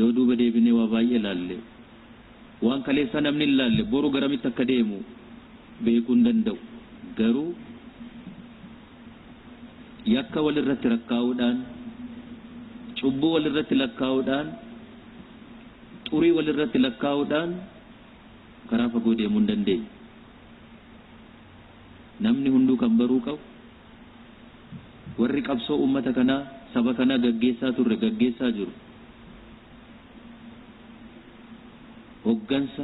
Yoo duuba deebinee waa baay'ee laalle, waan kaleessaa namni hin laalle boru garamitti akka deemu beekuu hin danda'u. Garuu yakka walirratti rakkaa'uudhaan, cubbuu walirratti lakkaa'uudhaan, xurii walirratti lakkaa'uudhaan karaa fagoo deemuu hin dandeenye. Namni hunduu kan baruu qabu, warri qabsoo uummata kanaa, saba kanaa gaggeessaa turre, gaggeessaa jiru, hoggansa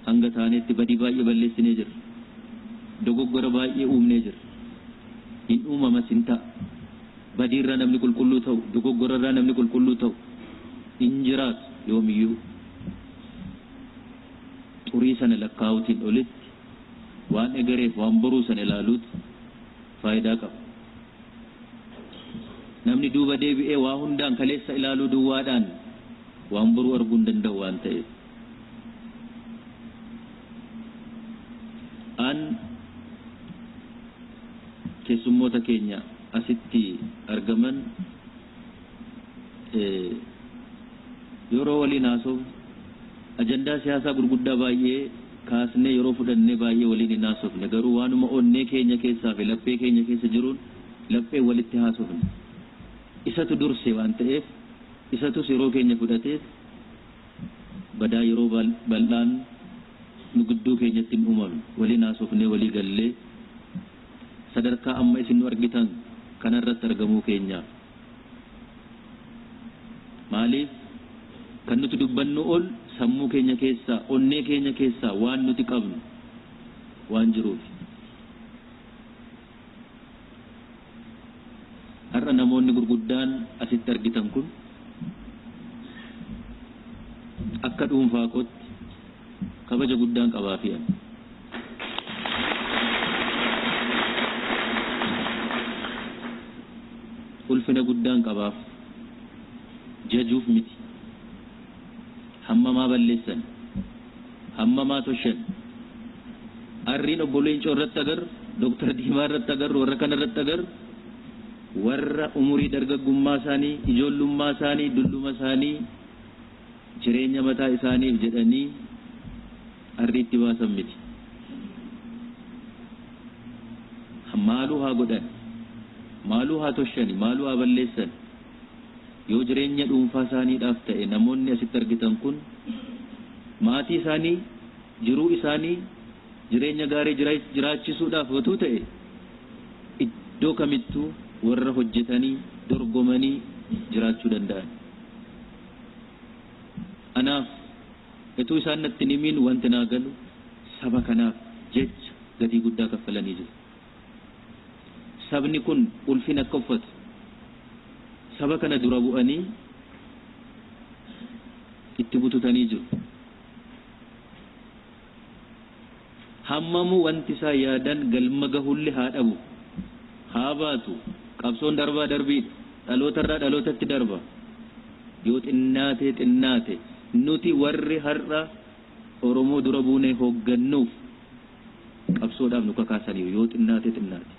hanga taanetti badii baay'ee balleessinee jirra. Dogoggora baay'ee uumnee jirra. Hin uumamas hin ta'a. Badiirraa namni qulqulluu ta'u, dogoggorarraa namni qulqulluu ta'u hin jiraatu yoomiyyuu. Xurii sana lakkaa'uutiin olitti waan egereef waan boruu sana ilaaluutu faayidaa qaba. Namni duuba deebi'ee waa hundaan kaleessa ilaaluu duwwaadhaan waan boruu arguu hin danda'u waan ta'eef. An keessummoota keenya asitti argaman yeroo waliin haasofnu ajandaa siyaasaa gurguddaa baay'ee kaasnee yeroo fudhannee baay'ee waliin hin haasofne, garuu waanuma onnee keenya keessaa fi laphee keenya keessa jiruun laphee walitti haasofne. Isatu durse waan ta'eef, isatus yeroo keenya fudhateef, badaa yeroo bal'aan nu gidduu keenyatti hin uumamne. Waliin haasofnee walii gallee sadarkaa amma isin nu argitan kanarratti argamuu keenyaaf. Maaliif kan nuti dubbannu ol sammuu keenya keessaa, onnee keenya keessaa waan nuti qabnu waan jiruuf. Har'a namoonni gurguddaan asitti argitan kun akka dhuunfaa kootti kabaja guddaan qabaafi ani. Ulfina guddaan qabaaf, jajuuf miti. Hammamaa balleessan, hammamaa toshan. Arriin obbo Leencoo irratti agarru, Dooktar Diimaa irratti agarru, warra kana irratti agarru, warra umurii dargaggummaa isaanii, ijoollummaa isaanii, dulluma isaanii jireenya mataa isaaniif jedhanii arriitti baasan miti. Maaluu haa godhan, maaluu haa toshani, maaluu haa balleessan. Yoo jireenya dhuunfaa isaaniidhaaf ta'e, namoonni asitti argitan kun maatii isaanii, jiruu isaanii, jireenya gaarii jiraachisuudhaaf otuu ta'e, iddoo kamittuu warra hojjetanii dorgomanii jiraachuu danda'an. Anaaf utuu isaan natti hin himiin wanti naa galu, saba kanaaf jecha gatii guddaa kaffalanii jiru. Sabni kun ulfina akka uffatu saba kana dura bu'anii itti bututanii jiru. Hammamuu wanti isaa yaadan galma gahullee haa dhabu, haa baatu, qabsoon darbaa darbiidha. Dhalootarraa dhalootatti darba. Yoo xinnaate xinnaate nuti warri har'a Oromoo dura buunee hooggannuuf qabsoodhaaf nu kakaasaniiru, yoo xinnaate xinnaate.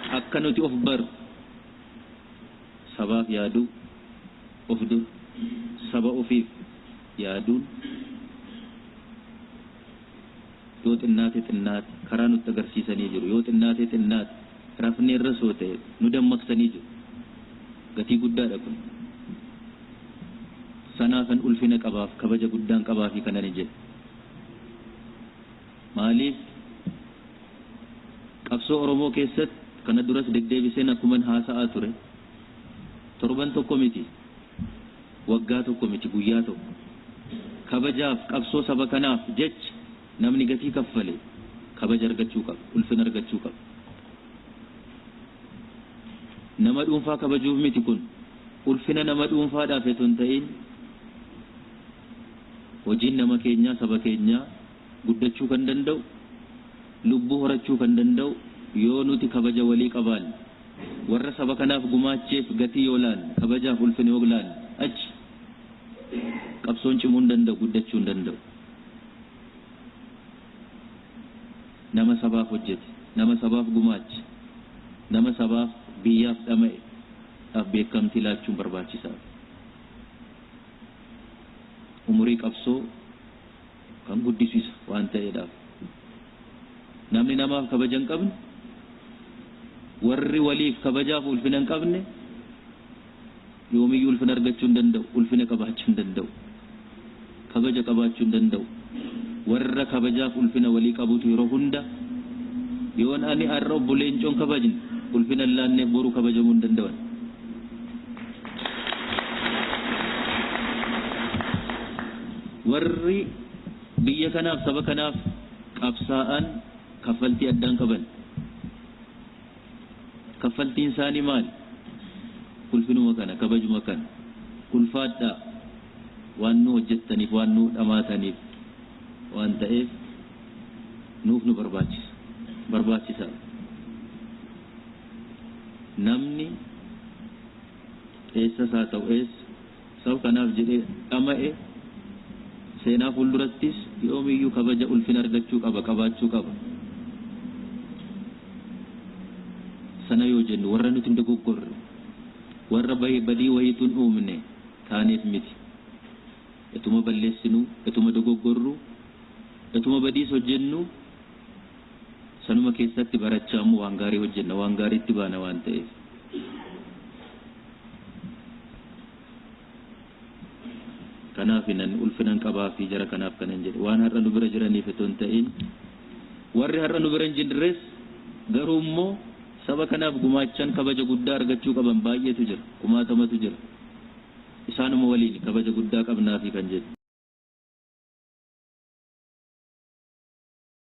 Akka nuti of baru, sabaaf yaaduu, of dur saba ofiif yaaduun yoo xinnaate xinnaate karaa nutti agarsiisanii jiru. Yoo xinnaate xinnaate rafnee irra soo ta'e nu dammaqsanii jiru. Gatii guddaadha kun. Sanaafan ulfina qabaaf, kabaja guddaan qabaafi kanan jedhe. Maaliif qabsoo Oromoo keessatti kana duras deddeebiseen akkuman haasa'aa ture, torban tokko miti, waggaa tokko miti, guyyaa tokko kabajaaf qabsoo saba kanaaf jecha namni gatii kaffale kabaja argachuu qaba, ulfina argachuu qaba. Nama dhuunfaa kabajuuf miti kun, ulfina nama dhuunfaadhaaf otoo hin ta'in, hojiin nama keenyaa, saba keenyaa guddachuu kan danda'u, lubbuu horachuu kan danda'u yoo nuti kabaja walii qabaanne, warra saba kanaaf gumaacheef gatii yoo laanne, kabajaaf ulfina yoo laanne, achi qabsoon cimuu hin danda'u, guddachuu hin danda'u. Nama sabaaf hojjete, nama sabaaf gumaache, nama sabaaf biyyaaf dhama'e Beekamtii laachuun barbaachisaadha. Umurii qabsoo kan guddisu isa waan ta'eedhaaf. Namni namaaf kabaja hin qabne, warri waliif kabajaaf ulfina hin qabne, yoomiyyuu ulfina argachuu hin danda'u, ulfina qabaachuu hin danda'u, kabaja qabaachuu hin danda'u. Warra kabajaaf ulfina walii qabutu yeroo hunda, yoon ani har'a obbo Leencoon kabajne, ulfina hin laanneef, boru kabajamuu hin danda'an. Warri biyya kanaaf, saba kanaaf qabsaa'an kaffaltii addaan qaban. Kaffaltiin isaanii maali? Ulfinuma kana, kabajuma kana. Ulfaadhaa, waan nu hojjettaniif, waan nu dhamaataniif waan ta'eef nuuf nu barbaachisa. Barbaachisaadha. Namni eessas haa ta'u eessa, saba kanaaf jedhee dhama'e seenaa fuuldurattis yoomiyyuu kabaja, ulfina argachuu qaba, qabaachuu qaba. Sana yoo jennu, warra nuti hin dogoggorre, warra badii wayiitu hin uumne taaneef miti. Ituma balleessinu, ituma dogoggorru, ituma badiis hojjennu, sanuma keessatti barachaa immoo waan gaarii hojjenna, waan gaariitti baana waan ta'eef. Kanaaf nan ulfinan qabaa fi jara kanaaf kanan jedhe, waan har'a nu bira jiraniif itoo hin ta'in, warri har'a nu bira hin jirres garuu immoo saba kanaaf gumaachan kabaja guddaa argachuu qaban baay'eetu jira, kumaatamatu jira. Isaanuma waliin kabaja guddaa qabnaafi kan jedhu.